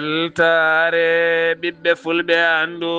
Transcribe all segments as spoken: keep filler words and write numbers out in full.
Weltaare ɓiɓɓe fulɓe, anndu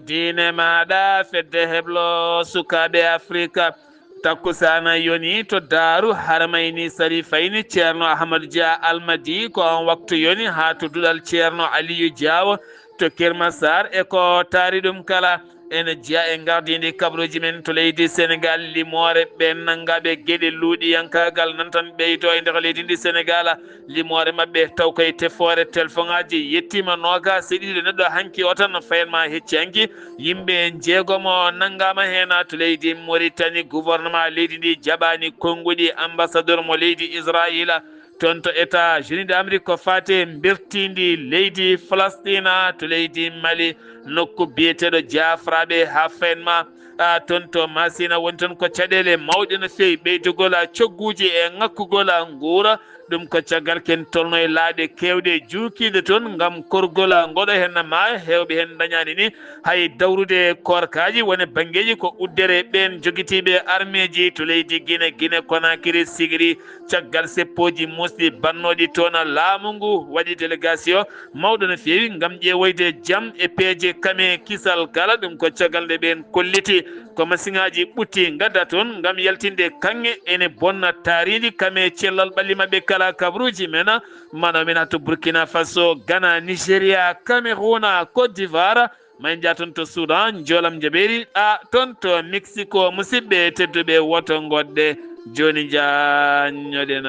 diine maaɗa, fedde heblo sukaaɓe Afrika. Takkusaana yoni to Daaru Haramayni Sarifayni, Ceerno Ahmadu Dia Almadi, ko on waktu yoni haa to duɗal Ceerno Aliyu Jaawo to Kirmasar, e ko taari ɗum kala. Ene jeyaa e ngardiindi kabaruuji men to leydi Senegaal, limoore ɓeen nanngaaɓe geɗe luuɗiyankaagal nan tan ɓeydo e nder leydi ndi Senegaal. Limoore maɓɓe taw koye tefoore telefoŋaaji yettiima noogaas e ɗiɗi neɗɗo hanki o tan, fayan ma hecci hanki. Yimɓe njeegomo nanngaama heen to leydi Moritani. Gouvernement leydi ndi jaɓaani konnguɗi ambassadeur mo leydi Israayiila toon to États-Unis d'Amérique ko faati e mbirtiindi leydi Falastina to leydi Mali, nokku biyeteeɗo Jaafraaɓe haa fayan ma. A, toon to Masina woni toon ko caɗeele mawɗe no feewi, ɓeydugol a cogguuji e ŋakkugol a nguura. Ɗum ko caggal ken tolno e laaɗe keewɗe juukiiɗe toon ngam korgol a ngoɗo heen ma heewɓe heen ndañaani ni. Hay dawrude koorkaaji woni banngeeji ko uddere ɓeen jogitiiɓe armeeji to leydi Gine, Gine Konakiri, Sigiri, caggal seppooji muusɗi bannooɗi toon, laamu ngu waɗi délégation mawɗo no feewi ngam ƴeewoyde jam e peeje kame kisal kala. Ɗum ko caggal nde ɓeen kolliti ko masiŋaaji ɓutti ngadda toon ngam yaltinde kaŋŋe ene bonna taariindi kame cellal ɓalli maɓɓe kala. Kabaruuji men mano min hatto Burkina Faso, Ghana, Nigeria, Cameroun, Côte d'Ivoire, ma en njah toon to Soudan, njoolam njaɓeeri, a toon to Mexico. Musidɓe tedduɓe, woto ngoɗɗe, jooni njaññoɗen.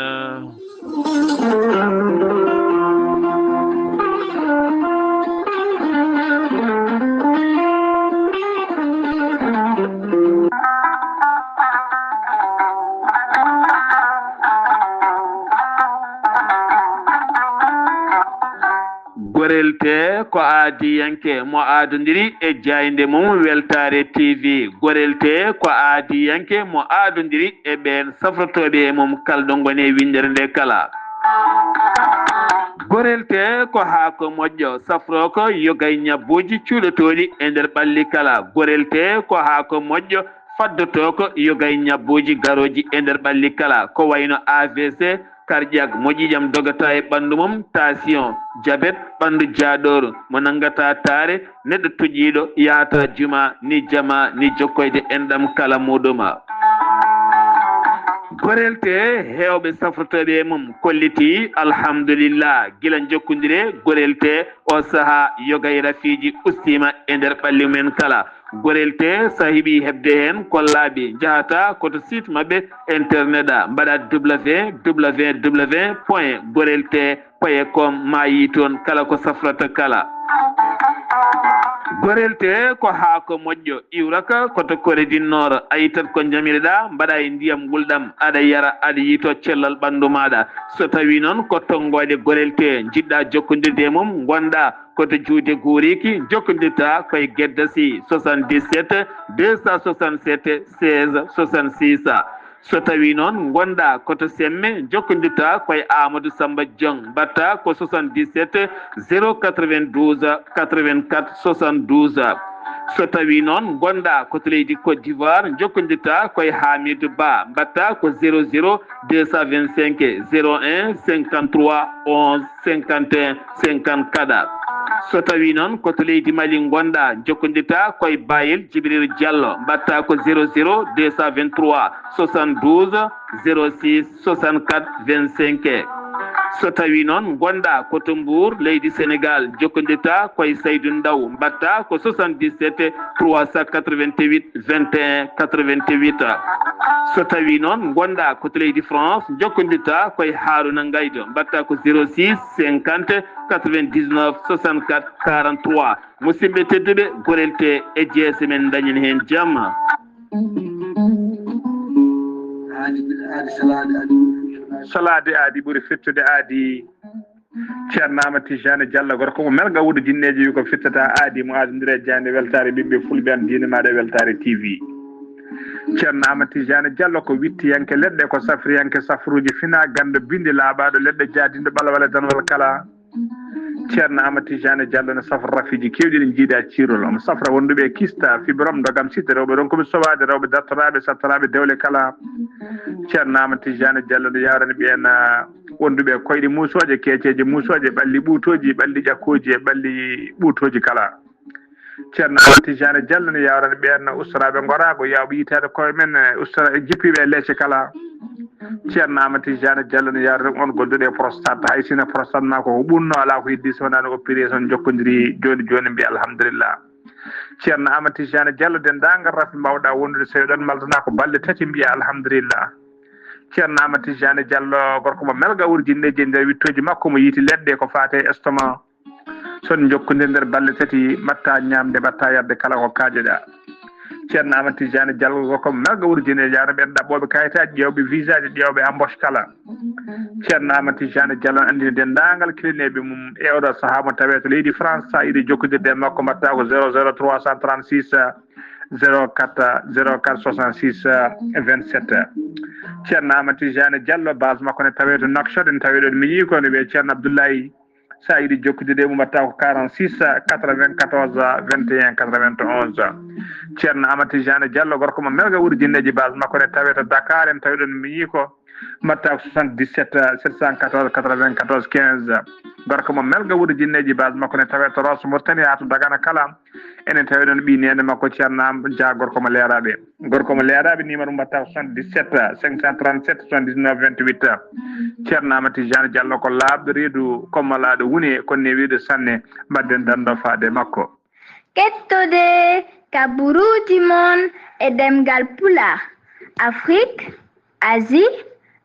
Gorel Tee ko aadiyanke mo aadondiri e jaaynde mum Weltaare T V. Gorel Tee ko aadiyanke mo aadondiri e ɓeen safrotooɓe e mum kala ɗo ngoni e winndere nde kala. Gorel Tee ko haako moƴƴo, safrooko yogay ñabbuuji cuuɗotooɗi e nder ɓalli kala. Gorel Tee ko haako moƴƴo, faddotoo ko yogay ñabbuuji garooji e nder ɓalli kala, ko wayno A V C, cardiaque, mo ƴiiƴam dogata e ɓanndu mum, tension, diabète, ɓanndu jaaɗooru, mo nanngata taare, neɗɗo toƴiiɗo, yahata juma, ni jama, ni jokkoyde enɗam kala muɗuma. Gorel Tee, heewɓe safrotooɓe e mum kolliti, alhamdulillah, gila jokkondire Gorel Tee, o sahaa yogay rafiiji ustiima e nder ɓalli men kala. Gorel Tee, so a heɓii heɓde heen ko laaɓi, njahata ko to site maɓɓe internet a, mbaɗa W W W point gorel tee point com, ma yii toon kala ko safrata kala. Gorel Tee ko haako moƴƴo, iwraka ko to Corée du Nord, a ittat ko njamiriɗaa, mbaɗa e ndiyam ngulɗam, aɗa yara, aɗa yiito cellal ɓanndu maaɗa. So tawii noon ko tonngooɗe Gorel Tee njiɗɗaa jokkondirde e mum, ngonɗaa ko to juuɗe guuriiki, jokkondirta ko e Geddasi, soixante-dix-sept deux cent soixante-sept seize soixante-six. So tawii noon ngonɗaa ko to Semme, jokkondirta ko e Amadou Samba Dieng, mbaɗta ko soixante-dix-sept zéro quatre-vingt-douze quatre-vingt-quatre soixante-douze. So tawii noon ngonɗaa ko to leydi Côte d'Ivoire, jokkondirta ko e Hamidou Ba, mbaɗta ko zéro zéro deux cent vingt-cinq zéro un cinquante-trois onze cinquante et un cinquante-quatre. So tawii noon ko to leydi Mali ngonɗaa, jokkondirta ko e Bayel Djibril Diallo, mbaɗta ko zéro zéro deux cent vingt-trois soixante-douze zéro six soixante-quatre vingt-cinq. So tawii noon ngonɗaa ko to Mbour, leydi Senegaal, jokkondirta ko e Saydou Ndaw, mbaɗta ko soixante-dix-sept trois cent quatre-vingt-huit vingt et un quatre-vingt-huit. So tawii noon ngonɗaa ko to leydi France, jokkondirta ko e Harouna Ngaydo, mbaɗta ko zéro six cinquante quatre-vingt-dix-neuf soixante-quatre quarante-trois. Musidɓe tedduɓe, Gorel Tee e G S M en ndañen heen jam. Aadi, aadi salaade, aadi ɓuri fettude. Salaade aadi ɓuri fettude aadi. Ceerno Amadou Tijani Diallo, gorko mo melga wuudo jinneeji, wi ko fittata aadi mo aadondire e jaaynde weltaare ɓiɓɓe fulɓe, an diine maaɗa e Weltaare T V. Ceerno Amadou Tijani Diallo ko wittiyanke leɗɗe, ko safriyanke safruuji fina, ganndo binndi laaɓaaɗo leɗɗe, jaadinɗo ɓalwale danwal kala. Ceerno Amadou Tidiane Diallo ne safra rafiiji keewɗi ɗi njiidaa ciirol. Omo safra wonduɓe e kista, fibrome, ndogam, site, rewɓe ronkuɓe sowaade, rewɓe dartoraaɓe, sattoraaɓe dewle kala. Ceerno Amadou Tidiane Diallo ne yawrani ɓeen, ah, wonduɓe e koyɗe muusooje, keeceeje muusooje, ɓalli ɓuutooji, ɓalli ƴakkooji e ɓalli ɓuutooji kala. Ceerno Amadou Tidiane Diallo ne yawrani ɓeen ustoraaɓe ngoraago, yawɓe yitaade koye men, eh, ustora e jippiiɓe e leece kala. Ceerno Amadou Tidiane Diallo ne yawrani on gonduɗo e prostate, hay sino prostate ma ko ko ɓunno alaa ko heddi so wonaa no opération jokkodiri jooni jooni mbiya alhamdulillah. Ceerno Amadou Tidiane Diallo denndaangal rafi mbawɗa wondude so eɗon maldana ko balɗe tati mbiya alhamdulillah. Ceerno Amadou Tidiane Diallo gorko mo melga wurjinneeji e nder wittooji makko mo yiiti leɗɗe ko faate estomac. Son jokkondir nder balɗe tati, mbatta ñamde, mbatta yarde kala ko kaajoɗa. Ceerno Amadou Tidiane Diallo ko melga wurjine yawno ɓen ɗaɓɓooɓe kayitaaji, ƴeewɓe visaaji, ƴeewɓe embauche kala. Ceerno Amadou Tidiane Diallo andini denndaangal kilineeɓe mum e oɗo sahaa mo tawee to leydi France, sa yiɗi jokkondirde e makko mbatta ko zéro zéro trois cent trente-six zéro quatre zéro quatre soixante-six vingt-sept. Ceerno Amadou Tidiane Diallo, base makko ne tawee to Nouakchott, en tawee ɗon miñi ko ne wiyee Ceerno Abdoulaye. Sa yiɗi jokkude e mum, mbatta ko quarante-six quatre-vingt-quatorze vingt et un quatre-vingt-onze. Ceerno Amadou Tidiane Diallo, gorko mo melga wurjinneeji, base makko ne tawee to Dakar, en tawi ɗon miñi ko, mbatta ko soixante-dix-sept sept cent quatorze quatre-vingt-quatorze quinze. Gorko mo melga wurjinneeji, base makko ne tawee to Rosso Mauritanie haa to Dagana kala. Enen tawi ɗon ɓii neene makko Ceerno Am Dia, gorko mo leeraaɓe. Gorko mo leeraaɓe, numéro mbatta ko soixante-dix-sept cinq cent trente-sept soixante-dix-neuf vingt-huit. Ceerno Amadou Tidiane Diallo ko laaɓɗo reedu, ko malaaɗo wune, ko newiiɗo sanne. Mbaɗden dando faade makko. Kettode kaburuuji mon e ɗemngal Pulaar, Afrique, Asie,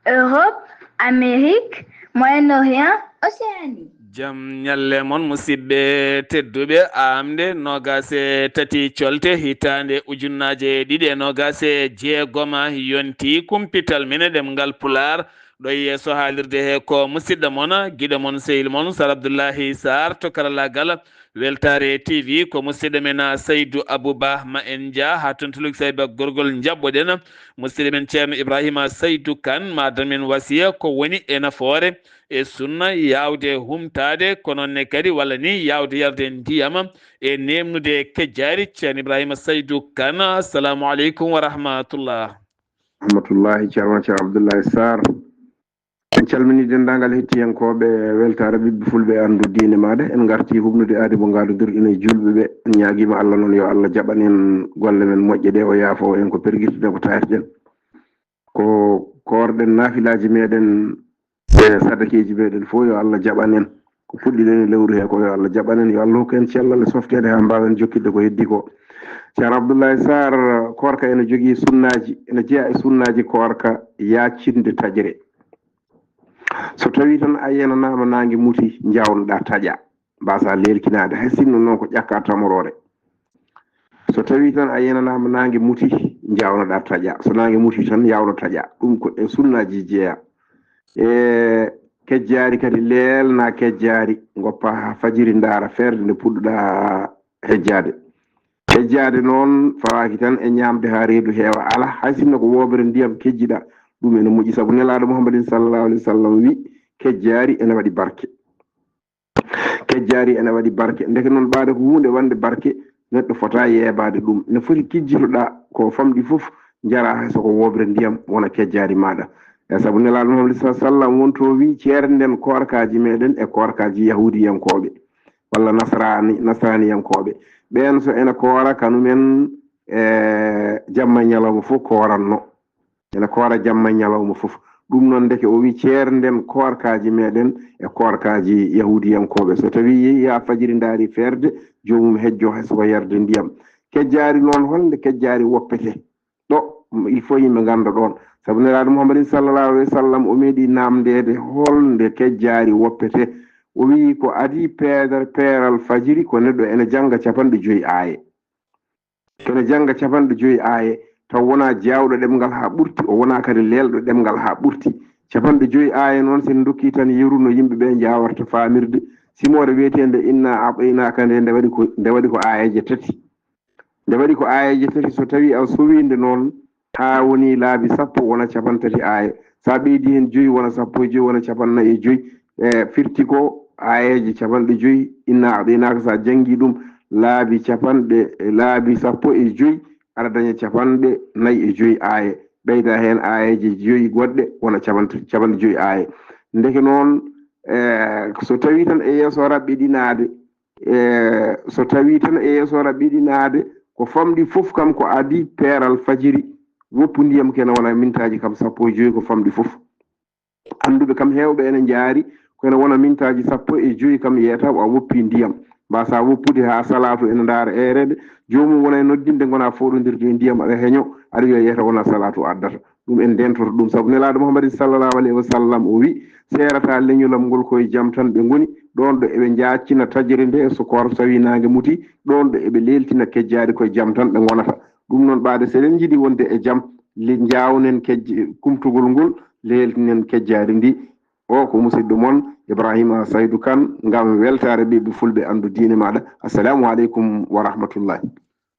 Europe, Amérique, Moyen-Orient, Océanie. Jam ñalle mon, musidɓe tedduɓe. Aamde noogaas e tati colte hitaande ujunnaaje ɗiɗi e noogaas e jeegom yonti kumpital men e ɗemngal Pulaar. Ɗo e yeeso haalirde he ko musidɗo mon, giɗo mon, sehil mon, Sar Abdullahi Sarr to karallaagal. Weltaare T V ko musidɗo men, ah, Saydou Abou Ba. Ma en njah haa toon to Luxembourg gorgol, njaɓɓoɗen musidɗo men Ceerno Ibrahima Saydou Kane, ma dan men wasiya ko woni e nafoore e sunna, yaawde humtaade, ko noon ne kadi walla ni yaawde yarde ndiyam e neemnude kejjaari. Ceerno Ibrahima Saydou Kane, assalamu aleykum wa rahmatullah. Rahmatullahi, Ceerno, Ceerno Abdullahi Sarr. En calminii denndaangal hettiyankooɓe weltaare Ɓiɓɓe Fulɓe e Anndu Diine Maaɗa. En ngartii huɓnude aadi mo ngaadondirɗen e juulɓe ɓe. En ñaagiima Allah noon yo Allah jaɓan en golle men moƴƴe ɗe, o yaafoo en ko pergirten e ko taarten. Ko koorɗen naafilaaji meeɗen e sadakeeji meeɗen fof yo Allah jaɓan en. Ko puɗɗiɗen e lewru he ko yo Allah jaɓan en, yo Allah hokku en cellal e softeede haa mbaawen jokkitde ko heddi ko. Ceerno Abdoulaye Sarr, koorka ene jogii sunnaaji, ene jeyaa e sunnaaji koorka yaacinde taƴre. So tawii tan a yenanaama naange muti, njawnoɗaa taƴa, mbaasaa leelkinaade, hay sinno noon ko ƴakkaa tamoroore. So tawii tan a yenanaama naange muti, njawnoɗaa taƴa. So naange muti tan, yawno taƴa. Ɗum ko e sunnaaji jeyaa. E kejjaari kadi, leelnaa kejjaari, ngoppaa haa fajiri, ndaara feerde nde puɗɗoɗaa hejjaade. Hejjaade noon fawaaki tan e ñaamde haa reedu heewa, alaa, hay sinno ko wooɓre ndiyam kejjiɗaa, ɗum ene moƴƴi, sabu Nelaaɗo Muhammadin sallallahu alaihi wa sallam wi, kejjaari ene waɗi barke. Kejjaari ene waɗi barke. Ndeke noon, ɓaade ko huunde waɗnde barke, neɗɗo fota yeebaade ɗum. Ne foti kijjitoɗaa ko famɗi fof, njaraa hay so ko wooɓre ndiyam wona kejjaari maaɗa. E sabu Nelaaɗo Muhammad sallallahu alaihi wa sallam wonto wi, ceernden koorkaaji meeɗen e koorkaaji yahuudiyankooɓe walla nasraani, nasraaniyankooɓe. Ɓeen so ene koora kanumen e jamma e ñalawma fof kooranno. Ene koora jamma e ñalawma fof. Ɗum noon, ndeke o wi, ceernden koorkaaji meeɗen e koorkaaji yahuudiyankooɓe. So tawii yehi haa fajiri ndaari feerde, joomum hejjo hay so ko yarde ndiyam. Kejjaari noon, holnde kejjaari woppete? Ɗo, il faut yimɓe ngannda ɗoon. Sabu Nelaaɗo Muhammadin sallallahu alaihi wa sallam, o meeɗi naamndeede holnde kejjaari woppete. O wi, ko adii peedar-, peeral fajiri, ko neɗɗo ene jannga capanɗe joyi aaye. Kene jannga capanɗe joyi aaye, taw wonaa jaawɗo ɗemngal haa ɓurti, o wonaa kadi leelɗo ɗemngal haa ɓurti. Capanɗe joyi aaye noon, so en ndokkii tan yeru no yimɓe ɓe njaawarta faamirde, simoore wiyeteende Inna A'taynaaka nde, nde waɗi ko, nde waɗi ko aayeeje tati. Nde waɗi ko aayeeje tati, so tawii a sowii nde noon, haa woni laabi sappo, wona capanɗe tati aaye. So a ɓeydii heen joyi, wona sappo e joyi, wona capanɗe nayi e joyi. E, firti ko Aayeeje capanɗe joyi, inna aɗinaka, so a janngi ɗum laabi capanɗe, laabi sappo e joyi, aɗa daña capanɗe nayi e joyi aaye. Ɓeyda heen aayeeje joyi goɗɗe, wona capanɗe, capanɗe joyi aaye. Ndeke noon, eh, so tawi tan e yeeso raɓɓiɗinaade, eh, so tawi tan e yeeso raɓɓiɗinaade, ko famɗi fof kam ko adii peeral fajiri, woppu ndiyam kene wona mintaaji kam sappo e joyi ko famɗi fof. Annduɓe kam heewɓe ene njaari ko ene wona mintaaji sappo e joyi kam yeeta a woppi ndiyam. Mbasa woppude haa salaatu ene ndaara eereede, joomum wona e noddinde ngona fooɗondirde e ndiyam aɗa heño, aɗa wiya yeeta wona salaatu addata. Ɗum en ndeentoto ɗum, sabu Nelaaɗo Muhammadin sallallahu alayhi wa sallam o wi, seerata leñolam ngol koye jam tan ɓe ngoni, ɗoon ɗo eɓe njaaccina taƴre nde so koor tawi naange muti, ɗoon ɗo eɓe leeltina kejjaaɗi koye jam tan ɓe ngonata. Ɗum noon ɓaade so eɗen njiɗi wonde e jam, le njaawnen kejje kumtugol ngol, leeltinen kejjaari ndi. O ko musidɗo mon Ibrahima Saydou Kane ngam weltaare ɓiɓɓe fulɓe anndu diine maɗa. Assalamu aleykum wa rahmatullahi.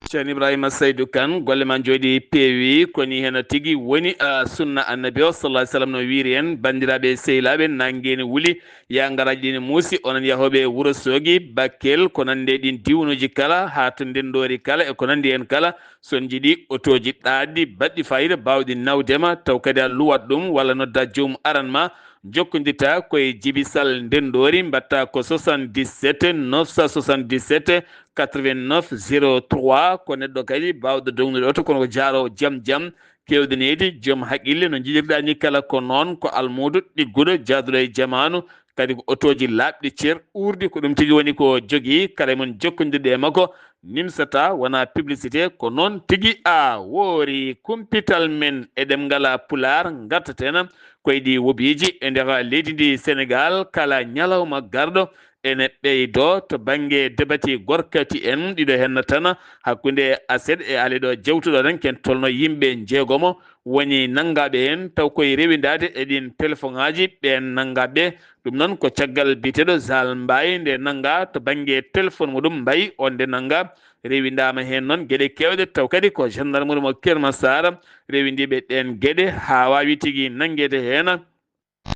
Ceerno Ibrahima Saydou Kane, golle ma njooɗi peewi, ko ni hena tigi woni a sunna annabi o sallallahu alaihi wasallam no wiiri en. Banndiraaɓe sehilaaɓe, nanngee ne wuli, yaa ngaraaji ɗi ne muusi, onon yahooɓe Wuro Soogi, Bakkel, ko nande ɗin diwnuuji kala, haa to Ndenndoori kala, e ko nandi heen kala, so on njiɗi otooji ɗaatɗi, baɗɗi faayiida, baawɗi nawde ma, taw kadi a luwat ɗum, walla nodda joomum aran ma, jokkondirta koye Jibi Sall Ndenndoori, mbaɗta ko soixante-dix-sept neuf cent soixante-dix-sept quatre-vingt-neuf zéro trois, ko neɗɗo kadi baawɗo dognude oto, kono ko jaaroowo jam jam, keewɗineede, joom haqqille, no njiɗirɗaa ni kala ko noon, ko almuudo ɗigguɗo, jaaduɗo e jamaanu, kadi ko otooji laaɓɗi cer uurdi, ko ɗum tigi woni ko jogii, kala e mon jokkondirde e makko, nimsata, wona publicité, ko noon tigi a woori. Kumpital men e ɗemngal Pulaar, ngartaten koye ɗi wobiiji e nder leydi ndi Senegaal, kala ñalawma garɗo ene ɓeydo to bannge debati gorkati en, ɗiɗo henna tan hakkunde aset e ale ɗo jewtuɗo ɗen, ken tolno yimɓe njeegomo woni nanngaaɓe heen, taw koye rewindaade e ɗin telefoŋaaji ɓeen nanngaaɓe. Ɗum noon ko caggal biyeteeɗo Zal Mbaye nde nannga to bannge téléphone muɗum Mbaye, on nde nannga rewindaama heen noon geɗe keewɗe, taw kadi ko gendarmerie mo Keur Massar rewindiiɓe ɗeen geɗe haa waawi tigi nanngeede heen.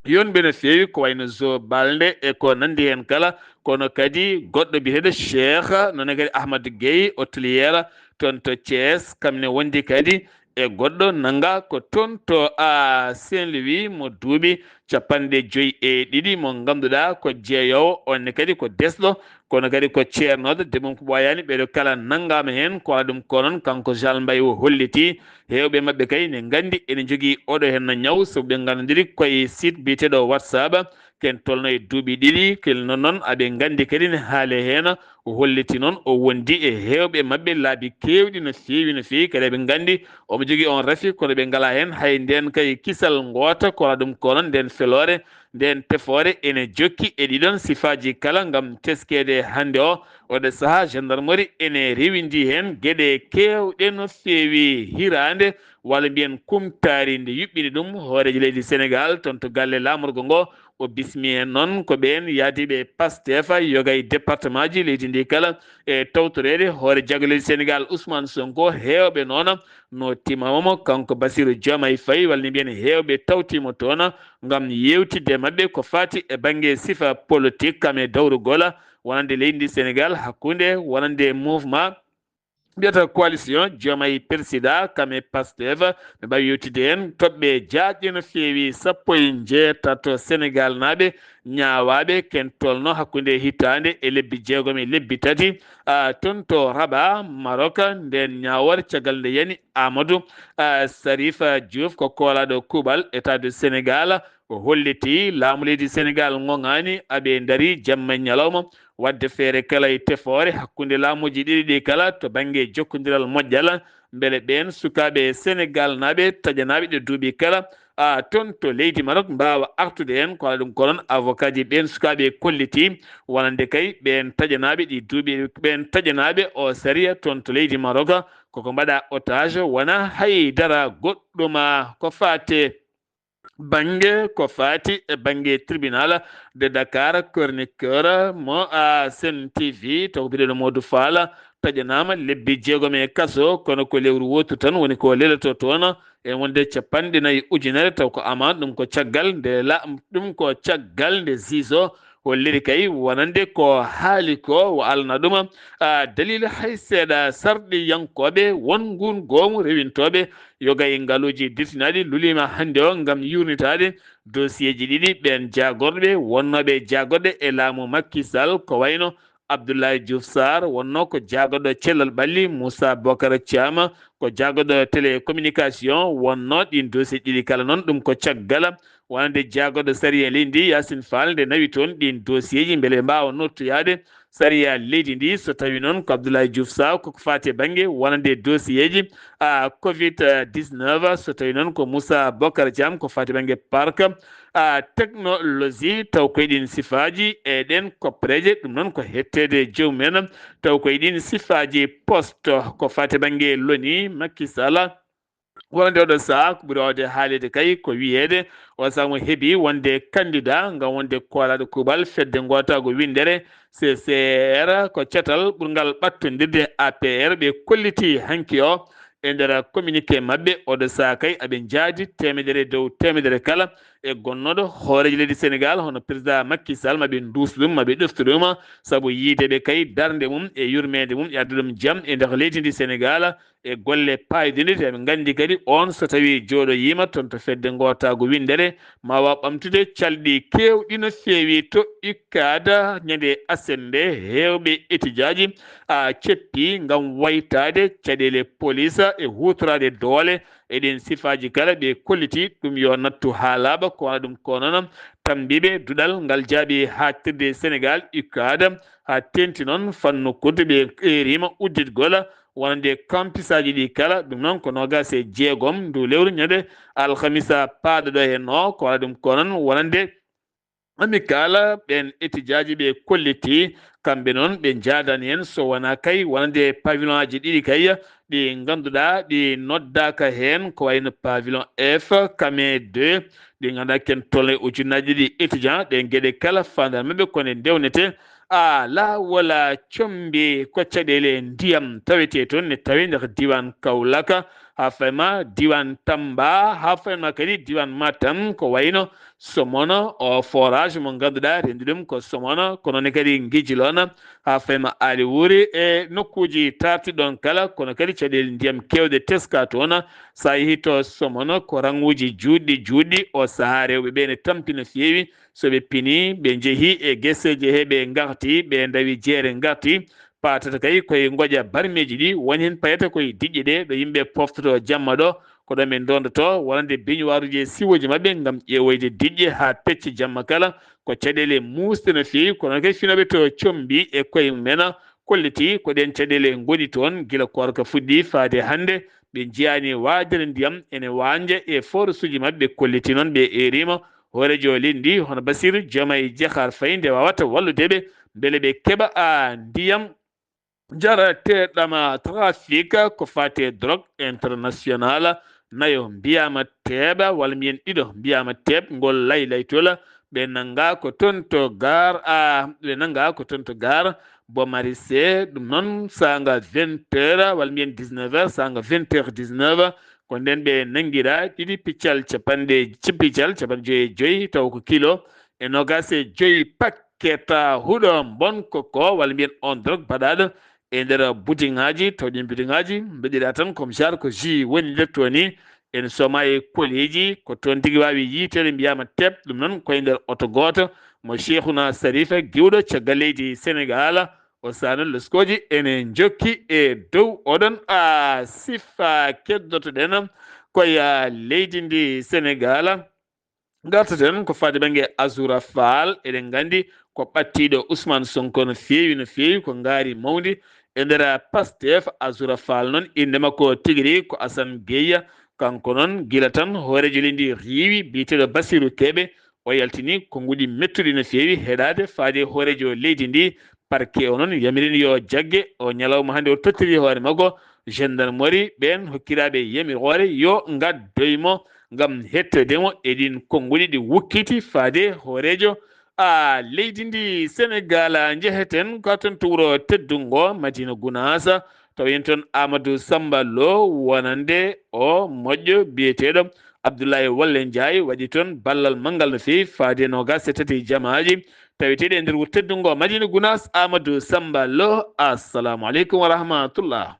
Yonɓe no feewi ko wayno Zo Balde e ko nanndi heen kala, kono kadi goɗɗo biyeteeɗo Cheikh, noon kadi Ahmad Gueye, hôtelière toon to Thiès, kam ne wondi kadi e goɗɗo nannga ko toon to a Saint-Louis mo duuɓi capanɗe joyi e ɗiɗi, mo ngannduɗaa ko jeeyoowo, on ne kadi ko desɗo, kono kadi ko ceernooɗo, debbo mum ko ɓooyaani. Ɓeeɗo kala nanngaama heen, ko alaa ɗum ko noon, kanko Zal Mbaye o holliti. Heewɓe maɓɓe kay ne nganndi ene njogii oɗo heen no ñaw, sabu ɓe nganndondiri koye site biyeteeɗo WhatsApp, ken tolno e duuɓi ɗiɗi, kel noon noon aɓe nganndi kadi ne haale heen. O holliti noon o wondi e heewɓe maɓɓe laabi keewɗi no feewi, no feewi, kadi aɓe nganndi omo jogii on rafi, kono ɓe ngalaa heen hay ndeen kay kisal ngoota, ko alaa ɗum ko noon ndeen feloore, ndeen tefoore ene jokki e ɗiɗon sifaaji kala ngam teskeede hannde o. Oɗo sahaa, gendarmerie ene rewindi heen geɗe keewɗe no feewi. Hiraande, walla mbiyen kumtaari, nde yuɓɓini ɗum hooreejo leydi Senegaal toon to galle laamorgo ngo, o bismi heen noon ko ɓeen yaadiiɓe Pastef, yoga e départementji leydi ndi kala, e tawtoreede hoore jaggu leydi Senegaal Ousmane Sonko. Heewɓe noon no timaama mo, kanko Bassirou Diomaye Faye, walla ne mbiyen heewɓe tawtiima toon ngam yeewtidde e maɓɓe ko faati e bannge sifa politique, kam e dawrugol wonande leydi ndi Senegaal, hakkunde wonande mouvement mbiyata coalition Diomaye Président, kam e Pastef. Ɓe mbaawi yewtidde heen toɓɓe jaajɗe no feewi, sappo e njeetato Senegaal naaɓe ñaawaaɓe, ken tolno hakkunde hitaande e lebbi jeegom e lebbi tati, a, toon to Rabat, Maroc, ndeen ñaawoore, caggal nde yani Amadou, a, Sarifa Diouf, ko koolaaɗo kuuɓal État du Sénégal, o holliti laamu leydi Senegaal ŋoŋaani, aɓe ndarii jamma e ñalawma, waɗde feere kala e tefoore hakkunde laamuuji ɗiɗi ɗi kala to bannge jokkondiral moƴƴal, mbele ɓeen sukaaɓe Senegaal naaɓe taƴanaaɓe ɗe duuɓi kala, a, toon to leydi Maroc mbaawa artude heen. Ko alaa ɗum ko noon, avocat ji ɓeen sukaaɓe kolliti wonande kay ɓeen taƴanaaɓe ɗi duuɓi, ɓeen taƴanaaɓe o sariya toon to leydi Maroc, koko mbaɗa otage, wona hay dara goɗɗum. Ko faate bannge, ko faati e bannge tribunal de Dakar, chroniqueur mo a Sen T V, to ko biyeteeɗo Modou Fall, taƴanaama lebbi jeegom e kaso, kono ko lewru wootu tan woni ko leloto toon, e wonde capanɗe nayi ujunere, taw ko amende, ɗum ko caggal nde la, ɗum ko caggal nde juge o holliri kay wonande ko haali ko o alana ɗum, a, dalil hay seeɗa sarɗiyankooɓe won nguun goomu rewintooɓe yoga e ngaluuji dirtinaaɗi luliima hannde o ngam yuurnitaade dosiyeeji ɗiɗi ɓeen jaagorɓe wonnooɓe jaagorɗe e laamu Macky Sall, ko wayno Abdoulaye Diouf Sarr wonnoo ko jaagorɗo cellal ɓalli, Moussa Bocar Thiam ko jaagorɗo télécommunication wonnoo ɗiin dosiyeeji ɗiɗi kala. Noon ɗum ko caggal wonande jaagorɗo sariya leydi ndi, Yacine Fall, nde nawi toon ɗiin dosiyeeji mbele ɓe mbaawa nottoyaade sariya leydi ndi. So tawii noon ko Abdoulaye Diouf Sarr, ko ko faati e bannge wonande dosiyeeji, a, covid dix-neuf, so tawii noon ko Moussa Bocar Thiam ko faati e bannge parc, a, technologie, taw koye ɗiin sifaaji e ɗeen koppereeje, ɗum noon ko hetteede joomum en, taw koye ɗiin sifaaji poste ko faati e bannge loni, Macky Sall. Wonande oɗo sahaa ko ɓuri waawde haaleede kay ko wiyeede o sahaa mo heɓi wonde candidat ngam wonde koolaaɗo kuuɓal fedde ngootaagu winndere, C C R, ko catal ɓurngal ɓattondirde A P R. Ɓe kolliti hanki o e nder communiqué maɓɓe, oɗo sahaa kay aɓe njaadi teemedere dow teemedere kala e gonnooɗo hooreejo leydi Senegaal hono président Macky Sall, maɓe nduusa ɗum, maɓe ɗofta ɗum, sabu yiide ɓe kay darnde mum e yurmeende mum e adda ɗum jam e nder leydi ndi Senegaal e golle paayɗinɗe. Eɓe nganndi kadi oon so tawii jooɗoyiima toon to fedde ngootaagu winndere, ma waaw ɓamtude calɗi keewɗi no feewi to UCAD ñande aset nde. Heewɓe etijaaji a ceppi ngam waytaade caɗeele police e huutoraade doole e ɗeen sifaaji kala. Ɓe kolliti ɗum yo nattu haa laaɓa, ko wona ɗum ko noon tambiiɓe duɗal ngal jaaɓi haaɗtirde Senegaal, UCAD, haa teeŋti noon fannu kudde ɓe eeriima udditgol wonande kampisaaji ɗi kala. Ɗum noon ko noogaas e jeegom ndu lewru ñande alhamisa paaɗo ɗo heen o, ko wona ɗum ko noon wonande Amicale ɓeen etijaaji ɓe kolliti, kamɓe noon ɓe njaadaani heen so wonaa kay wonande pavillon aji ɗiɗi kay ɗi ngannduɗaa ɗi noddaaka heen, ko wayno pavillon F, Kame deux, ɗi ngannduɗaa ken tolno e ujunnaaji ɗiɗi étudiant, ɗe geɗe kala faandaare maɓɓe ko nde ndewnete. A, laawol combi ko caɗeele ndiyam tawetee toon, ne tawee nder diiwaan Kaolack, haa fayi ma diiwaan Tamba, haa fayi ma kadi diiwaan Matam, ko wayno Somono, o forage mo ngannduɗaa renndi ɗum ko Somono, ko noon kadi Ngijilona, haa fayi ma Aali Wuuri e nokkuuji taarti ɗoon kala, kono kadi caɗeele ndiyam keewɗe teska toon. So a yehii to Somono, ko raŋuuji juutɗi, juutɗi, o sahaa rewɓe ɓe ne tampi no feewi, so ɓe pinii, ɓe njehii e geseeji he ɓe ngarti, ɓe ndawi jeere ngarti, paatata kay koye ngoƴa barmeeji ɗi, won heen payata koye diƴƴe ɗe, ɗo yimɓe poftoto jamma ɗo, ko ɗo ɓe ndondoto, wonande beñuwaaruuji e siwooji maɓɓe ngam ƴeewoyde diƴƴe haa pecce jamma kala, ko caɗeele muusɗe no feewi, kono kay finooɓe to combi e koye mumen, kolliti ko ɗeen caɗeele ngoni toon gila koorka fuɗɗi faade hannde, ɓe njiyaani waajere ndiyam ene waanja e forage uji maɓɓe, kolliti noon ɓe eeriima hooreejo leydi ndi hono Bassirou Diomaye Diakhar Faye nde waawata wallude ɓe mbele ɓe keɓa a ndiyam njarateeɗam. Trafic ko faati e drogue international nayo mbiyaama teeɓa, walla mbiyen ɗiɗo mbiyaama teeɓ ngol laylaytol. Ɓe nanngaa ko toon to Gare a, ɓe nanngaa ko toon to Gare Bomarisé, ɗum noon saanga vingt heures, walla mbiyen dix-neuf heures, saanga vingt heures dix-neuf, ko ndeen ɓe nanngiraa ɗiɗi piccal capanɗe, ci-, piccal capanɗe joyi e joyi, taw ko kilo e noogaas e joyi paquet huɗo mbon ko ko, walla mbiyen on drogue baɗaaɗo e nder budiŋaaji, taw ɗiin budiŋaaji mbaɗiraa tan comme genre ko jus woni nder to ni, ene sooma e koliiji, ko toon tigi waawi yiyteede, mbiyaama teep. Ɗum noon ko e nder oto gooto mo Cheikhuna Sarifa Giwɗo caggal leydi Senegaal. O saana loskooji ene njokki e dow oɗon, a, sifa keddotoɗen ko e leydi ndi Senegaal. Ngartaten ko faade bannge Azoura Fall. Eɗen nganndi ko ɓattiiɗo Ousmane Sonko no feewi, no feewi, ko ngaari mawndi e nder Pastef. Azoura Fall noon, innde makko tigi rigi ko Assane Gueye. Kanko noon, gila tan hooreejo leydi riiwi, biyeteeɗo Bassirou Kébé, o yaltini konnguɗi mettuɗi no feewi heɗaade faade hooreejo leydi ndi. Parquet o noon yamirini yo jagge o ñalawma hannde, o tottiri hoore makko gendarmerie, ɓeen hokkiraaɓe yamiroore yo ngaddoy mo ngam hettoyde mo e ɗiin konnguɗi ɗi wukkiti faade hooreejo, a, leydi ndi Senegaal. Njeheten ko toon to wuro teddungo Madina Gunaas, tawa en toon Amadou Samba Lo, wonande o moƴƴo biyeteeɗo Abdoulaye Wolle Ndiaye waɗi toon ballal manngal no feewi, faade noogaas e tati jamaaji taweteeɗi e nder wuro teddungo Madina Gunaas. Amadou Samba Lo, assalamu aleykum wa rahmatullah.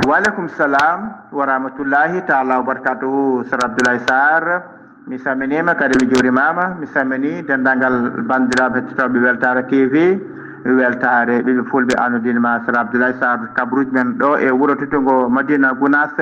Waleykum salam wa rahmatullahi taala wa barakatuhu, Sar Abdoulaye Sarr. Mi salminiima, kadi mi juurimaama. Mi salmini denndaangal banndiraaɓe hettotooɓe Weltaare T V, Weltaare ɓiɓɓe fulɓe, anndodiima Sar Abdoulaye Sarr, kabaruuji men ɗo e wuro teddungo Madina Gunaas.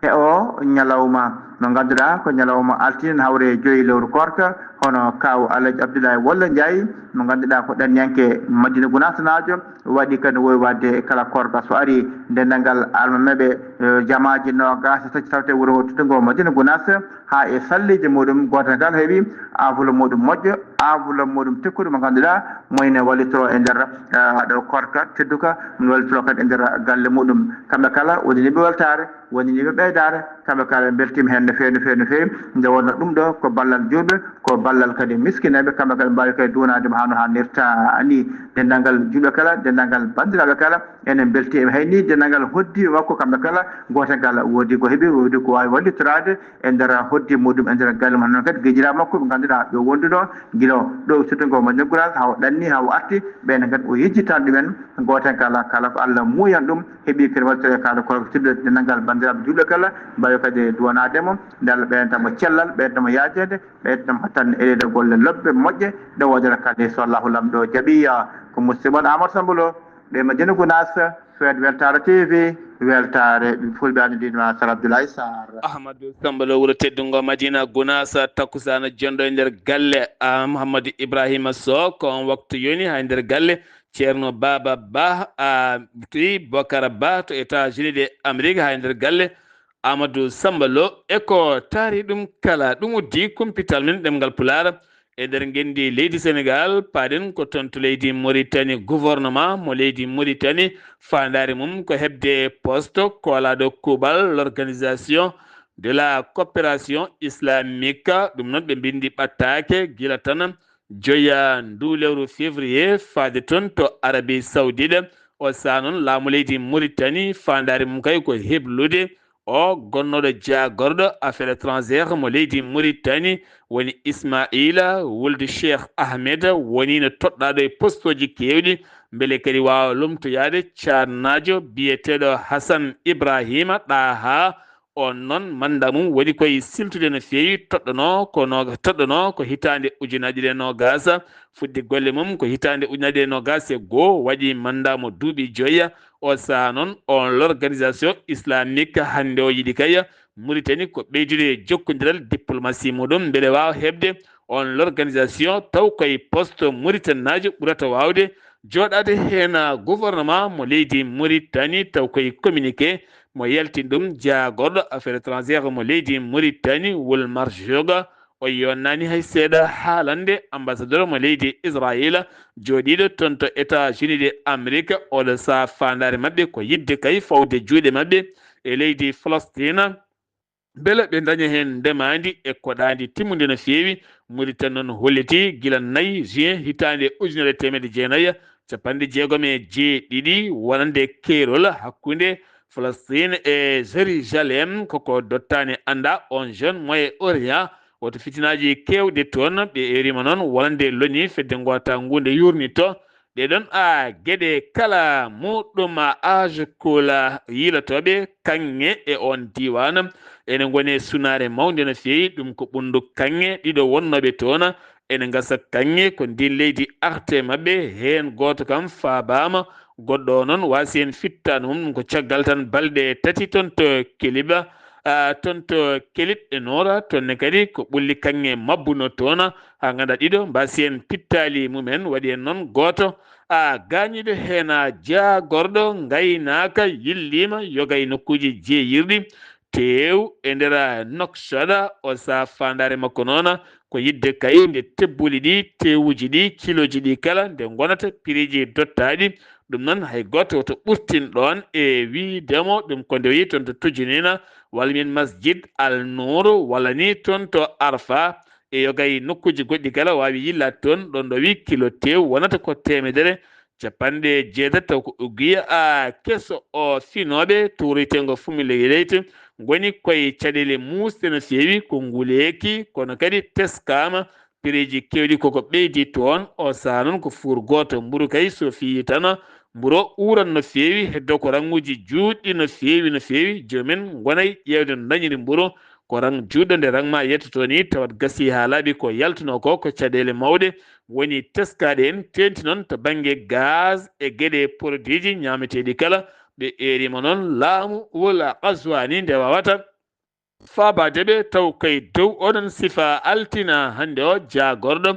E o ñalawma mo ngannduɗaa ko ñalawma altine, hawre joyi lewru koorka, hono kaaw Alhaji Abdoulaye Wolle Ndiaye, mo ngannduɗaa ko ɗanniyanke Madina Gunaas naajo, waɗi kadi wowi waɗde kala koorka so ari, denndaangal almameeɓe, eh, jamaaji noogaas e tati tawte wuro ngo teddungo Madina Gunaas, haa e salliiji muɗum, gooto kala heɓi enveloppe muɗum moƴƴo, enveloppe muɗum tekkuɗo mo ngannduɗaa mo ene wallitoro e nder, eh, ɗo koorka tedduka, mo wallitoro kadi e nder galle muɗum. Kamɓe kala wonaniiɓe weltaare, wonaniiɓe ɓeydaare, kamɓe kala mbeltiima heen no feewi, no feewi, no feewi. Nde wonnoo ɗum ɗo ko ballal juulɓe, ko ballal kadi miskineeɓe, kamɓe kala mbaawi kadi duwanaade mo haa no haanirta nii. Denndaangal juulɓe kala, denndaangal banndiraaɓe kala, enen mbeltiima hay nii. Denndaangal hoɗdiiɓe makko, kamɓe kala, gooto kala woodi ko heɓi, woodi ko waawi wallitoraade e nder hoɗdiiɓe muɗum, e nder galle mum. Noon kadi ginniraaɓe makko ɓe ngannduɗaa ɓe wonduno gila ɗo teddungo Madina Gunaas, haa o ɗanni, haa o arti, ɓeen kadi o yejjitan ɗumen. Gooto kala, kala ko Allah muuyan ɗum, heɓi kadi wallitoreede kala ko teddude denndaangal banndiraaɓe juulɓe kala, mbaawi kadi duwanaade mo, nde Allah ɓeydanta mo cellal, ɓeydanta mo yaajeede, ɓeydanta mo tan eɗeede golle lobbe moƴƴe, ɗe wootere kadi so Allahu Laamɗo jaɓi. Ko musidɗo mon Amadou Samba Lo, ɗo e Madina Gunaas, feet Weltaare T V, weltaare ɓiɓɓe fulɓe, anndodiima Sar Abdoulaye Sarr. Ahmadou Samba Lo, wuro teddungo Madina Gunaas, takkusaana jonɗo e nder galle, ah, Mouhamadou Ibrahima Sow, ko on waktu yoni haa e nder galle Ceerno Baaba Bah, a, ti Bokara Bah to États-Unis de Amérique, haa e nder galle Amadou Samba Lo. E ko taari ɗum kala, ɗum uddi kumpital men ɗemngal Pulaar e nder ngenndi leydi Senegaal. Paaɗen ko toon to leydi Moritani, gouvernement mo leydi Moritani, faandaare mum ko heɓde poste koolaaɗo kuuɓal, l'organisation de la coopération islamique. Ɗum noon ɓe mbinndi ɓattaake gila tan joya ndu lewru février faade toon to Arabie Saoudite. O sahaa noon laamu leydi Mauritanie, faandaare mum kay ko heblude o gonnooɗo jaagorɗo affaires étrangères mo leydi Mauritanie, woni Ismaila wulde Cheikh Ahmed, woniino toɗɗaaɗo e postooji keewɗi, mbele kadi waawa lomtoyaade caarnaajo biyeteeɗo Hassan Ibrahima Ɗaha. On noon, mannda mum woni koye siltude no feewi, toɗɗono ko no-, toɗɗono ko hitaande ujunaaji ɗiɗi e noogaas, fuɗɗi golle mum ko hitaande ujunaaji ɗiɗi e noogaas e goo, waɗi mannda mo duuɓi joyi. O sahaa noon, on l'organisation islamique hannde o yiɗi kay Mauritanie ko ɓeydude jokkondiral diplomatie muɗum, mbele waawa heɓde on l'organisation taw koye poste Mauritanaajo ɓurata waawde jooɗaade heen gouvernement mo leydi Mauritanie, taw koye communiqué mo yaltini ɗum jaagorɗo affaires étrangères mo leydi Mauritanie, Wul Marjoga. O yonnaani hay seeɗa haalande ambassadeur mo leydi Israayiila jooɗiiɗo toon to États-Unis de Amérique. Oɗo sahaa faandaare maɓɓe ko yiɗde kay fawde juuɗe maɓɓe e leydi Falastina, mbele ɓe ndaña heen ndemaandi e koɗaandi timmunde no feewi. Mauritanie noon hollitii gila nayi juin hitaande ujunere e teemedde jeenayi e capanɗe jeegom e jeeɗiɗi, wonande keerol hakkunde Falastin e Jérusalem, koko dottaani annda on jeune Moyen Orient, woto fitinaaji keewɗi toon. Ɓe eeriima noon wonande loni fedde ngoota ngunde yuurnito ɗee ɗoon a geɗe kala muɗum. Age kula yiilotooɓe kaŋŋe e oon diiwaan ene ngoni e sunaare mawnde no feewi. Ɗum ko ɓunndu kaŋŋe ɗiɗo wonnooɓe toon. Ene ngasa kaŋŋe ko ndiin leydi arte maɓɓe, heen gooto kam faabaama, goɗɗo o noon waasi heen fittaandu mum. Ɗum ko caggal tan balɗe tati toon to Keliba, a, toon to Kelib e Noora, toon ne kadi ko ɓulli kaŋŋe mabbuno toon, haa ngannda ɗiɗo mbaasi heen pittaali mumen, waɗi heen noon gooto, a, gaañiiɗo heen, a, jaagorɗo ngaynaaka yilliima yoga e nokkuuji jeeyirɗi. Teew e nder Nouakchott, o sahaa faandaare makko noon ko yiɗde kay nde tebbuli ɗi, teewuji ɗi, kilooji ɗi kala nde ngonata piriiji dottaaɗi. Ɗum noon hay gooto woto ɓurtin ɗoon e wiyde mo ɗum ko nde o yehi toon to Tujunina walla mbiyen Masjid Al Nour walla ni toon to Arfa e yoga e nokkuuji goɗɗi kala waawi yillaade toon. Ɗoon ɗo wi kilo teew wonata ko teemedere capanɗe jeetati taw ko uggiya a keso o finooɓe towroyteengo fumi leyɗe leyte ngoni koye caɗeele muusɗe no feewi ko nguleeki kono kadi teskaama pireeji keewɗi koko ɓeydi toon o saha noon ko fuur gooto mburu kay so fiyii tan mburo uuran no feewi heddo ko ranguuji juutɗi no feewi no feewi joomen ngonay ƴeewde no dañiri mburu ko rang juutɗo nde rang ma yettoto ni tawat gasii haa laaɓi ko yaltunoo ko ko caɗeele mawɗe woni teskaade en teenti noon to bannge gaz e geɗe produitji ñaameteeɗi kala ɓe eeriima noon laamu wula qaswani nde wawata faabaade ɓe taw kay dow oɗon sifa altina hannde o jaagorɗo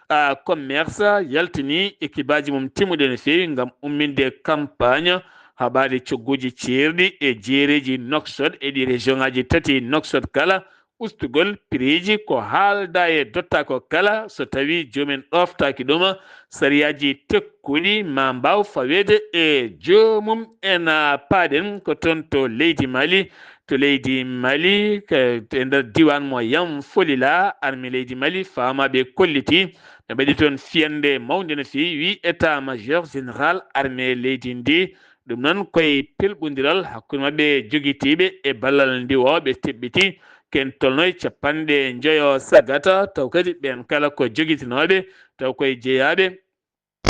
a commerce yaltini ekibaaji mum timmuɗe no feewi ngam umminde campagne haɓaade cogguuji ceerɗi e jeereeji noksot e ɗi région ngaji tati noksot kala ustugol pireeji ko haalda e dottaako kala so tawii joomen ɗooftaaki ɗum sariyaaji tekkuɗi ma mbaaw faweede e joomum en paaɗen ko toon to leydi Mali to leydi Mali e nder diiwaan mo Yam Folila armée leydi Mali faamaaɓe kolliti ɓe mbaɗi toon fiyannde mawnde no feewi wii état major général armée leydi ndi ɗum noon koye pelɓondiral hakkunde maɓɓe jogitiiɓe e ballal ndiwooɓe teɓɓiti ken tolno e capanɗe njoyo sagata taw kadi ɓeen kala ko jogitinooɓe taw koye jeyaaɓe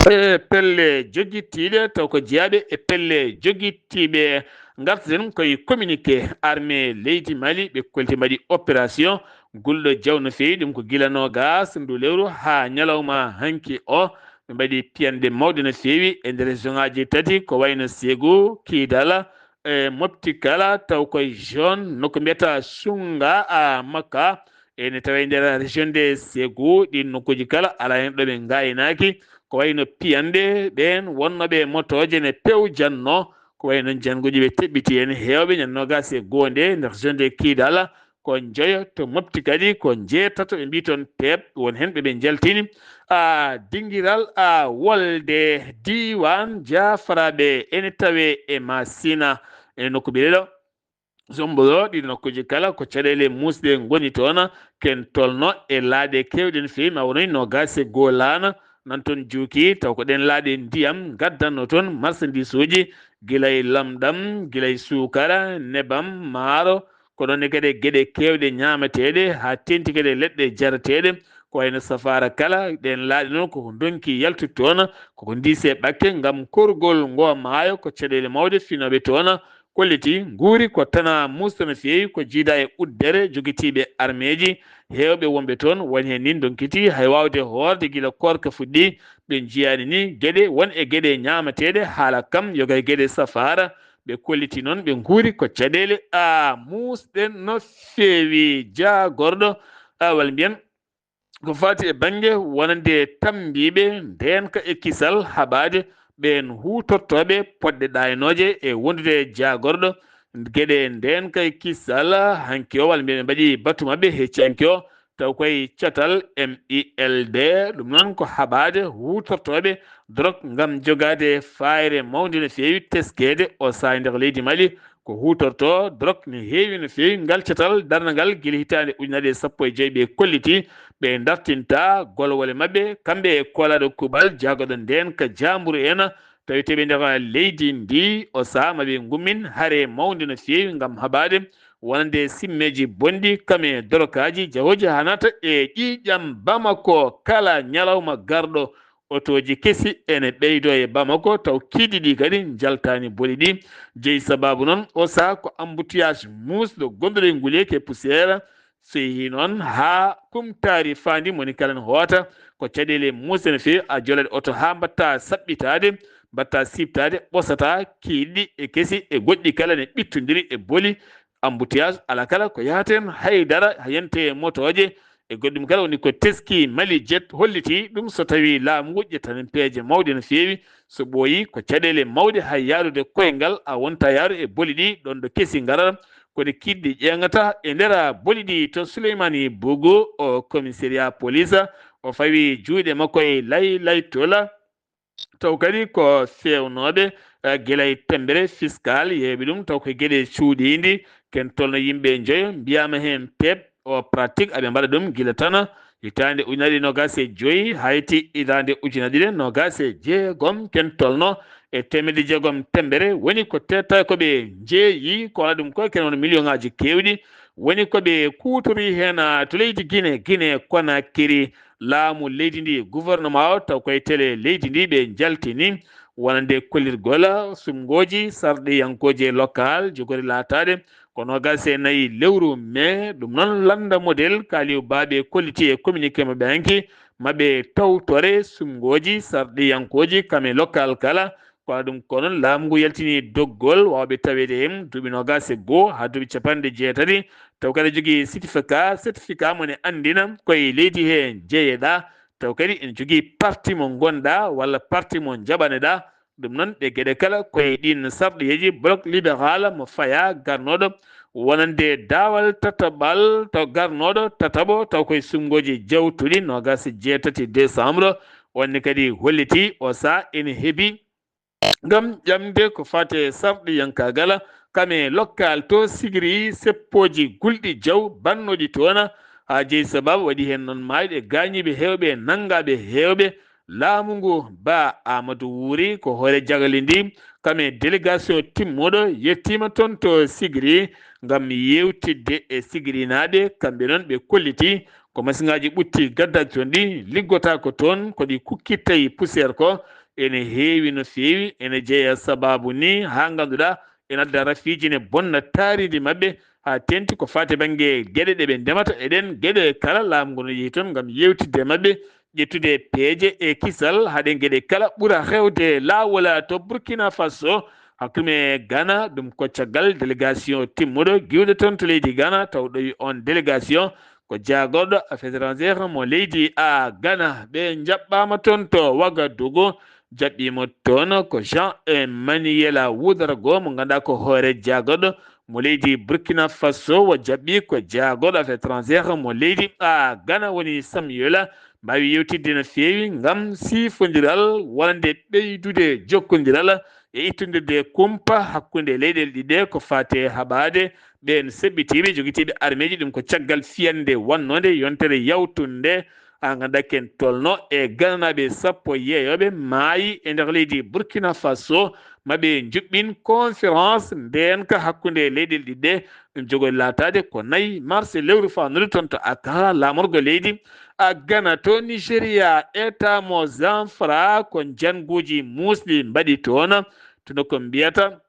e pelle jogitiiɗe taw ko jeyaaɓe e pelle jogitiiɓe ngartaten koye communiqué armée leydi Mali ɓe kolti mbaɗi opération gulɗo jaw no feewi ɗum ko gila noogas ndu lewru haa ñalawma hanki o ɓe mbaɗi piyanɗe mawɗe no feewi e nder région ngaji tati ko wayno Ségou, Kidala e Mopti kala taw koye zone nokku mbiyata Sunga a Makka ene tawa e nder région de Ségou ɗin nokkuuji kala alaa heen ɗo ɓe ngaynaaki ko wayno piyanɗe ɓeen wonnooɓe e motooje ne pewjanno ko wayi noon jannguuji ɓe teɓɓiti heen heewɓe ñande noogaas e goo nde nder région de Kidala ko njoyo to Mopti kadi ko njeetato ɓe mbii toon teeɓ won heen ɓe ɓe njaltini a dingiral a wolde diiwaan jaafaraaɓe ene tawee e Masina e nokku mbiɗe ɗo Zombo ɗo ɗi nokkuuji kala ko caɗeele muusɗe ngoni toon ken tolno e laaɗe keewɗe no feewi ma wonoy noogaas e goo laana nan toon juuki taw ko ɗeen laaɗe ndiyam ngaddanno toon marsandiisuuji gila e lamɗam gila e suukara nebam maaro ko ɗoon e kadi geɗe keewɗe ñaamateeɗe haa teeŋti kadi e leɗɗe jarateeɗe ko wayno safaara kala ɗeen laaɗe noon koko ndonki yaltude toon koko ndiisee ɓakke ngam korgol ngoo maayo ko caɗeele mawɗe finooɓe toon kolliti nguuri ko tana muusta no feewi ko jiida e uddere jogitiiɓe armeeji heewɓe wonɓe toon woni heen ni ndonkiti hay waawde hoorde gila koorka fuɗɗi ɓe njiyaani ni geɗe won e geɗe ñaamateeɗe haala kam yoga e geɗe safaara ɓe kolliti noon ɓe nguuri ko caɗeele a muusɗen no feewi jaagorɗo awal mbiyen ko faati e bannge wonande tammbiiɓe ndeenka e kisal haɓaade ɓeen huutortooɓe poɗɗe ɗaaynooje e wondude e jaagorɗo geɗe ndeenka e kisal hanki o walla mbiyen ɓe mbaɗi batu maɓɓe hecci hanki o taw koye catal mild ɗum noon ko haɓaade huutortooɓe drok ngam jogaade faayre mawnde no feewi teskeede o saay nder leydi Mali ko huutortoo drok ne heewi no feewi ngal catal darnangal gila hitaande ujunere sappo e joy ɓe kolliti ɓe dartinta golwole maɓɓe kamɓe e koolaaɗo kuuɓal jaagoɗo ndeen ka jaamburu en tawi teɓe nder leydi ndi o saama ɓe ngummin hare mawnde no feewi ngam haɓaade wonande simmeeji bonɗi kam e dorokaaji jahooji haa naata e ƴiiƴam Bamako kala ñalawma garɗo Otooji kesi ene ɓeydoo e Bamako taw kiiɗi ɗii kadi njaltaani boli ɗii. Jeyi sabaabu noon oo sahaa ko embouteillage muusɗo gonɗo e nguleeki e poussière. So yehii noon haa kumtaari faandi moni kala ne hoota ko caɗeele muusɗe no feewi a jolaɗe oto haa mbaɗta saɓɓitaade mbaɗta siɓtaade ɓosataa kiiɗi e kesi e goɗɗi kala ne ɓittondiri e boli embouteillage alaa kala ko yahata heen hay dara yante e motooje e goɗɗum kala woni ko teski Mali jet holliti ɗum so tawii laamu ngu ƴettani peeje mawɗe no feewi so ɓooyi ko caɗeele mawɗe hay yaarude koyngal a wonta yaaru e boli ɗi ɗoon ɗo kesi ngarata kono kiiɗɗi ƴeeŋata e nder boli ɗi to Souleymani Bogo o commissariat police o fawi juuɗe makko e lay laytola taw kadi ko feewnooɓe gila e temmbere fiscal yeeɓi ɗum taw ko geɗe cuuɗiindi ken tolno yimɓe njoyo mbiyaama heen teep o pratique aɓe mbaɗa ɗum gila tana hitaande ujunere ɗiɗi noogaas e joyi, hayti hitaande ujunere ɗiɗi noogaas e jeegom, ken tolno e teemedde jeegom temmbere. Woni ko teeta ko ɓe njeeyi, ko wona ɗum ko ken wona miliyoŋaaji keewɗi. Woni ko ɓe kuutori heen, ah, to leydi Gine, Gine Konakiri, laamu leydi ndi, gouvernement o, taw koye tele leydi ndi ɓe njaltini, wonande kollirgol sumngooji sarɗiyankooji e local, jogori laataade ko noogaas e nayi lewru mee. Ɗum noon, lannda model Kaliw Baabe kolliti e communiqué maɓɓe hanki, maɓɓe tawtore sumngooji sarɗiyankooji kam e local kala. Ko ɗum ko noon, laamu ngu yaltini doggol waawɓe taweede heen duuɓi noogaas e goo haa duuɓi capanɗe jeetati, taw kadi jogii certificat, certificat mo ne anndina koye leydi he njeyeɗaa, taw kadi ene jogii parti mo ngonɗaa walla parti mo njaɓaneɗaa. Ɗum noon, ɗe geɗe kala koye ɗiin sarɗiyeeji, bloc libéral mo fayaa garnooɗo wonande daawal tataɓal, taw garnooɗo tataɓo, taw koye sumngooji jawtuɗi noogaas e jeetati décembre, on ne kadi holliti o saa ene heɓi ngam ƴamde ko faati e sarɗiyankaagal kam e local to Sigiri, seppooji gulɗi jaw bannooɗi toon, haa jeyi sabaabu waɗi heen noon maayɓe, gaañiiɓe heewɓe, nanngaaɓe heewɓe. Laamu ngu, Ba Amadou Wuuri ko hoore jagali ndi, kam e délégation timmuɗo yettiima toon to Sigiri ngam yeewtidde e Sigirinaaɓe. Kamɓe noon ɓe kolliti ko masiŋaaji ɓutti gaddaaji toon ɗi liggotaako toon, ko ɗi kukkitta e poussière ko ene heewi no feewi, ene jeyaa sabaabu ni haa ngannduɗaa ene adda rafiiji ne bonna taarindi maɓɓe, haa teeŋti ko faati bannge geɗe ɗe ɓe ndemata e ɗeen geɗe kala. Laamu ngu no yehi toon ngam yeewtidde e maɓɓe, ƴettude peeje e kisal, haa ɗeen geɗe kala ɓura rewde laawol to Burkina Faso, hakkunde Ghana. Ɗum ko caggal délégation timmuɗo giwɗo toon to leydi Ghana, taw ɗowi oon délégation ko jaagorɗo affaires étrangères mo leydi a Ghana. Ɓe njaɓɓaama toon to Ouagadougou, jaɓɓiimo toon ko Jean Emmanuel Ouedraogo, mo ngannduɗaa ko hoore jaagorɗo mo leydi Burkina Faso. O jaɓɓi ko jaagorɗo affaires étrangères mo leydi a Ghana, woni Samuel. Mbaawi yeewtidde no feewi ngam siifondiral wonande ɓeydude jokkondiral e ittondirde kumpa hakkunde leyɗeele ɗiɗi ɗe ko faati e haɓaade ɓeen seɓɓitiiɓe jogitiiɓe armeeji. Ɗum ko caggal fiyannde wonnoonde yontere yawtunde, haa ngannduɗaa ken tolno e gananaaɓe sappo yeeyooɓe maayi e nder leydi Burkina Faso, maɓe njuɓɓin conférence ndeenka hakkunde leyɗeele ɗiɗi ɗe. Ɗum jogori laataade ko nayi mars lewru faandudu toon to Accra, laamorgo leydi a Ghana. To Nigeria, État mo Zamfara, ko njannguuji muusɗi mbaɗi toon, to nokku mbiyata,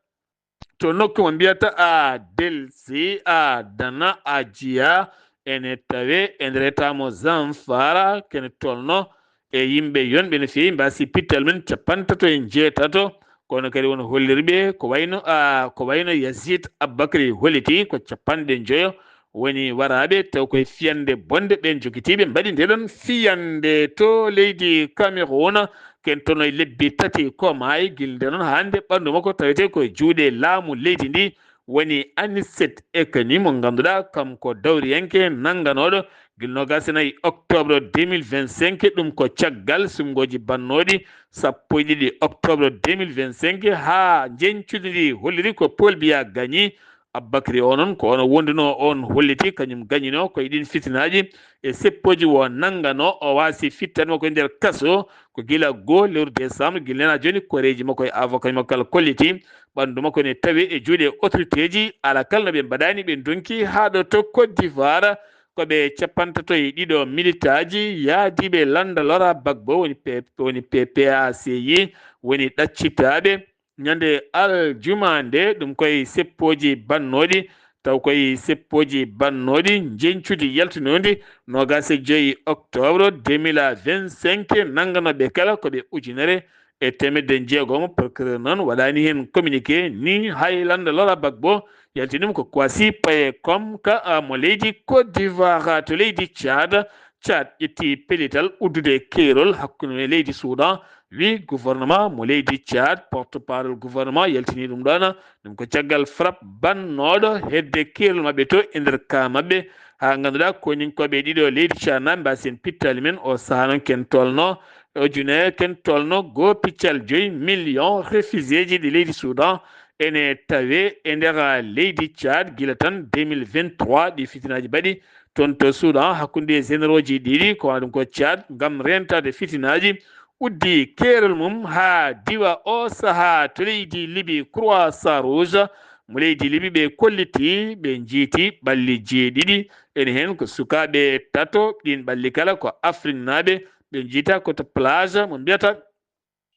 to nokku mo mbiyata a Delsi, a Dana, a Jiya, ene tawe e nder État mo Zamfara, kene tolno e yimɓe yonɓe no feewi, mbaasi pittal men capantato e njeetato. Kono kadi won hollirɓe ko wayno, a, ko wayno Yazid Abubakri holliti ko capanɗe njoyo woni waraaɓe, taw koye fiyannde bonde ɓeen jogitiiɓe mbaɗi nde ɗon fiyannde to leydi Cameroun. Ken toon e lebbi tati ko maayi, gilde noon hannde ɓanndu makko tawetee koye juuɗe laamu leydi ndi, woni Anicet Ekani, mo ngannduɗaa kam ko dawriyanke nannganooɗo gila noogaas e nayi octobre deux mille vingt-cinq. Ɗum ko caggal sumngooji bannooɗi sappo e ɗiɗi octobre deux mille vingt-cinq, haa njeñcudi ndi holliri ko Paul Biya gañi. Abubakri o noon, ko ono wondunoo, on holliti kañum gañinoo koye ɗiin fitinaaji e seppooji wo nannganoo. O waasi fittani makko e nder kaso ko gila goo lewru décembre, gila nena jooni, koreeji makko e avocat makko kala kolliti ɓanndu makko ne tawi e juuɗe autorité ji, ala kala no ɓe mbaɗaani, ɓe ndonki haa ɗo to Côte d'Ivoire. Ko ɓe capantato e ɗiɗo militaaji yaadiiɓe lannda Laurent Gbagbo, woni P-, woni P P A C I, woni ɗaccitaaɓe ñande aljuma nde, ɗum koye seppooji bannooɗi, taw koye seppooji bannooɗi njeñcudi yaltinoondi noogaas e joyi octobre deux mille vingt-cinq, nannganooɓe kala ko ɓe ujunere e teemedde jeegom. Procureur noon waɗaani heen communiqué, ni hay lannda Laurent Gbagbo yalti ɗum ko Kwasi Paye Kom ka, a, mo leydi Côte d'Ivoire. To leydi Tchad, Tchad ƴetti pellital uddude keerol hakkunde leydi Soudan, wi gouvernement mo leydi Tchad, porte-parole gouvernement yaltini ɗum ɗoon. Ɗum ko caggal frappe bannooɗo hedde keerol maɓɓe to e nder ka maɓɓe, haa ngannduɗaa koninkooɓe ɗiɗo leydi Tchad na mbaasi en pittali men o sahaa noon ken tolno ujunere, ken tolno goo piccal joyi million réfugiéji ɗi leydi Soudan ene tawe e nder leydi Tchad gila tan deux mille vingt-trois, ɗi fitinaaji mbaɗi toon to Soudan hakkunde généraux ji ɗiɗi, ko wona ɗum ko Tchad, ngam reentaade fitinaaji, uddi keerol mum haa diwa o sahaa to leydi Libi. Croissant Rouge mo leydi Libi ɓe kolliti ɓe njiiti ɓalli jeeɗiɗi. Ene heen ko sukaaɓe tato, ɗiin ɓalli kala ko Afriknaaɓe, ɓe njiita ko to plage mo mbiyata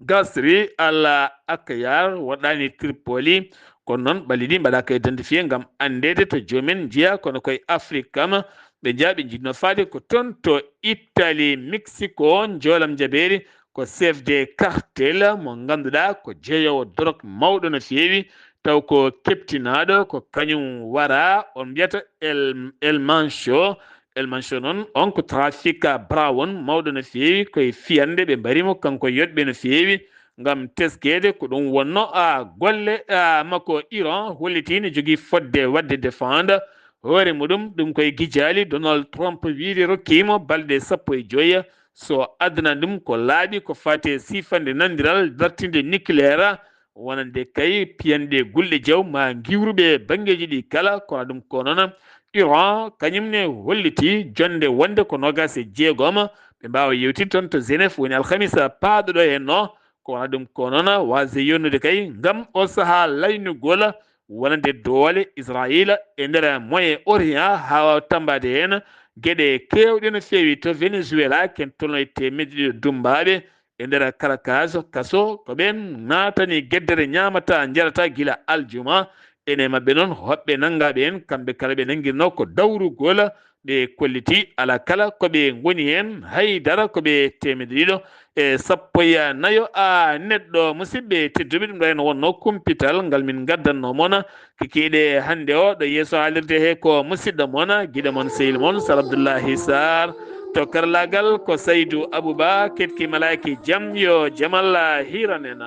Gasri Al Akyar, woɗɗaani Tripoli. Kono noon, ɓalli ɗi mbaɗaaka identifié ngam anndeede to joomen njiya, kono koye Afrik kam ɓe njiya, ɓe njiɗno faade ko toon to Italie, Mexico, njoolam jabeeri ko chef de cartel mo ngannduɗaa ko jeeyoowo dorog mawɗo no feewi, taw ko keptinaaɗo, ko kañum wara, on mbiyata El, El Mancho. El Mancho noon, on ko trafic brown mawɗo no feewi, koye fiyannde ɓe mbari mo, kanko e yoɗɓe no feewi, ngam teskeede ko ɗum wonno a golle a makko. Iran hollitii ne jogii fodde waɗde défendre hoore muɗum, ɗum koye gijaali Donald Trump wiide rokkiimo balɗe sappo e joyi, so addanani ɗum ko laaɓi ko faati e siifande nanondiral dartinde nucléaire, wonande kay piyanɗe gulɗe jaw ma ngiwruɓe banngeeji ɗi kala. Kono ɗum ko noon, Iran kañum ne hollitii jonnde wonde ko noogaas e jeegom ɓe mbaawa yewtidde toon to Genève, woni alhamisa paaɗo ɗo heen o. Ko wona ɗum ko noon waasde yonnude kay ngam o sahaa laynugol wonande doole Israayiila e nder Moyen Orient, haa waawa tammbaade heen geɗe keewɗe no feewi to Venezuela, ken tolno e teemedde ɗiɗi dummbaaɓe e nder Caracas kaso. Ko ɓeen naatani geddere ñaamata njarata gila aljuma. Ene maɓɓe noon hoɓɓe nanngaaɓe en, kamɓe kala ɓe nanngirno ko dawrugol. Ɓe kolliti alaa kala ko ɓe ngoni heen, hay dara, ko ɓe teemedde ɗiɗo e sappo e nayo a neɗɗo. Musidɓe tedduɓe, ɗum ɗo en wonno kumpital ngal min ngaddanno mon kikiiɗe hannde o. Ɗo yeeso haalirde he ko musidɗo mon, giɗo mon, sehil mon, Sar Abdullahi Sar. To karlagal ko Saydu Abuba, ketki malaaki jam, yo jam Allah hiran en.